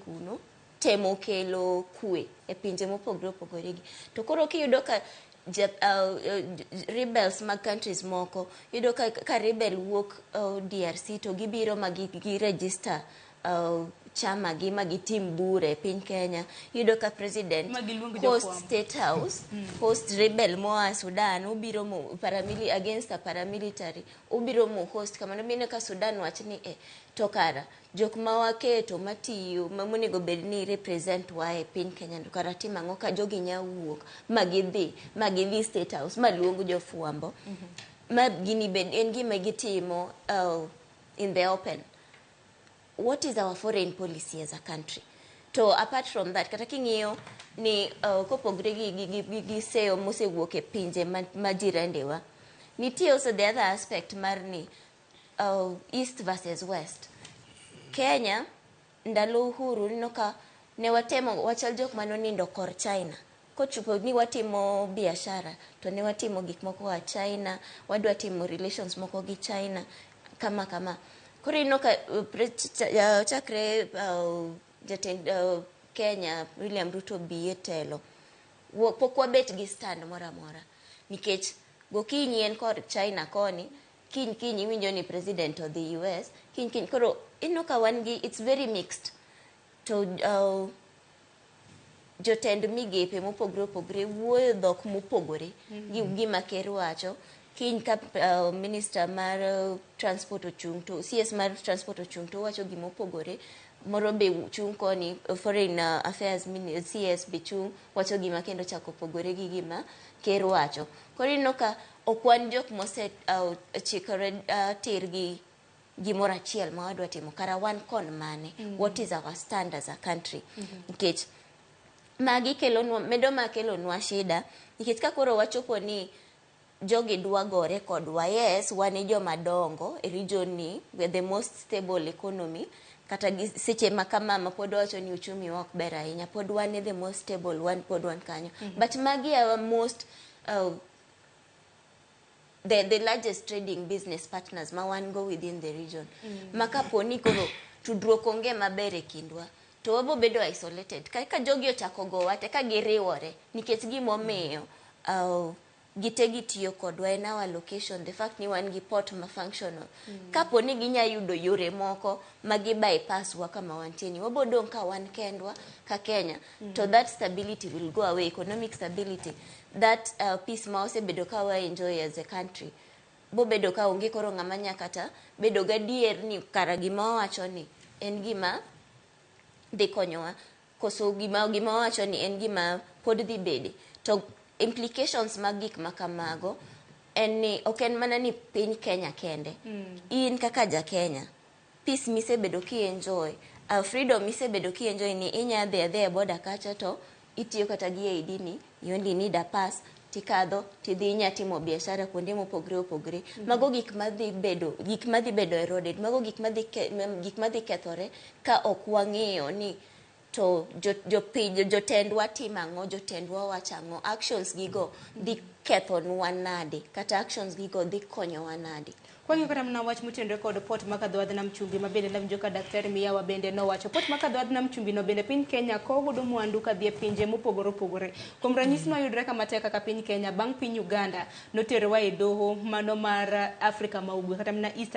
kuno temo kelo kwe e pinje mopogore opogore gi. To koro kiyudo ka rebels mag countries moko, yudo ka rebel wuok DRC to gibiro ma gi register chama gi ma gitim bura e piny Kenya. Iyudo ka president Ma giluong host jofwambo. State House, host rebel moa Sudan, obiro mo against a paramilitary, obiro mo host kamano. Mineno ka Sudan wach ni to kara jok ma waketo matiyo ma monego bed ni represent wa e piny Kenya, to kara timo ang'o ka jogi nya wuok ma gidhi State House ma luong jofwambo ma gini bed en gima gitimo in the open? What is our foreign policy as a country? To apart from that, kata king'iyo ni kopogre gi seyo mosewuok e pinje ma jirandewa, nitie also the other aspect mar ni east versus west. Kenya ndalo uhuru neno ka ne watemo wachal jok manonindo kor China. Kochopo ni watimo biashara, to ne watimo gik moko wa China, wadwa timo relations moko gi China kama kama. Koro ineno ka chakre jatend Kenya William Ruto bi e telo, pok wabet gi stand moro amora, nikech gokinyi en kod China koni, kiny kiny iwinjo ni president odhi US, kiny kiny. Koro ineno ka wan gi, it's very mixed. To jotend migepe mopogore opogore wuoyo dhok mopogore gi gima ker wacho. Kiny ka minister mar transport ochung', to CS mar transport ochung', to owacho gima opogore. Moro be chung' koni, foreign affairs CS be chung' wacho gima kendo chako opogore gi gima ker wacho. Koro ineno ka ok wan jok mose chikore tir gi gimoro achiel ma wadwa timo. Kara wan kon mane? What is our stand as a country? Nikech magi kelonwa, medo ma kelonwa shida, nikech ka koro wachopo ni jogi dwa gore kodwa, yes, wan e joma dongo e region ni, we are the most stable economy. Kata gi seche ma kama ma pod wawacho ni uchumi wa ok ber ahinya, pod wan e the most stable one, pod wan kanyo. But magi are most the largest trading business partners ma wan go within the region, ma kapo ni koro tudruok onge maber e kindwa, to wabo bedo isolated. Ka jogi ochako gowa te ka giriwore, nikech gimomiyo gite gitiyo kodwa en our location, the fact ni wan gi port ma functional. Kapo ni ginya yudo yore moko ma gi bypass wa kama wantie ni, wabo dong' ka wan kendwa ka Kenya, to that stability will go away, economic stability, that peace ma wasebedo ka wa enjoy as a country bobedo ka onge. Koro ng'ama nya kata bedo gadier ni kara gima wawacho ni en gima dhi konyowa, koso gima wawacho ni en gima pod dhi bede? To implications mag gik ma kamago en ni ok en mana ni piny Kenya kende. In kaka ja Kenya, peace misebedo ki enjoy, freedom misebedo ki enjoy ni inya dhi adhiya e border kacha to itiyo kata gi ID ni, you only need a pass, tikadho tidhi inya timo biashara kuonde mopogore opogore. Mago gik madhi bedo, gik madhi bedo eroded, mago gik madhi kethore ka ok wang'iyo ni to jopiny, jotendwa timo ang'o, jotendwa wacho ang'o, actions gigo dhi kethonwa nade, kata actions gigo dhi konyowa nade. Kwang'iyo kata mana wach motenore kod port ma Kadho Nam Chumbi, ma bende nawinjo ka Daktari Miyawa bende nowacho, port ma Kadho Nam Chumbi no bende piny Kenya kowo godo mwandu kadhi e pinje mopogore opogore. Kuom ranyisi, noyudre kama tek kaka piny Kenya bang' piny Uganda noterowa e doho mano mar Afrika ma Ugwe, kata mana East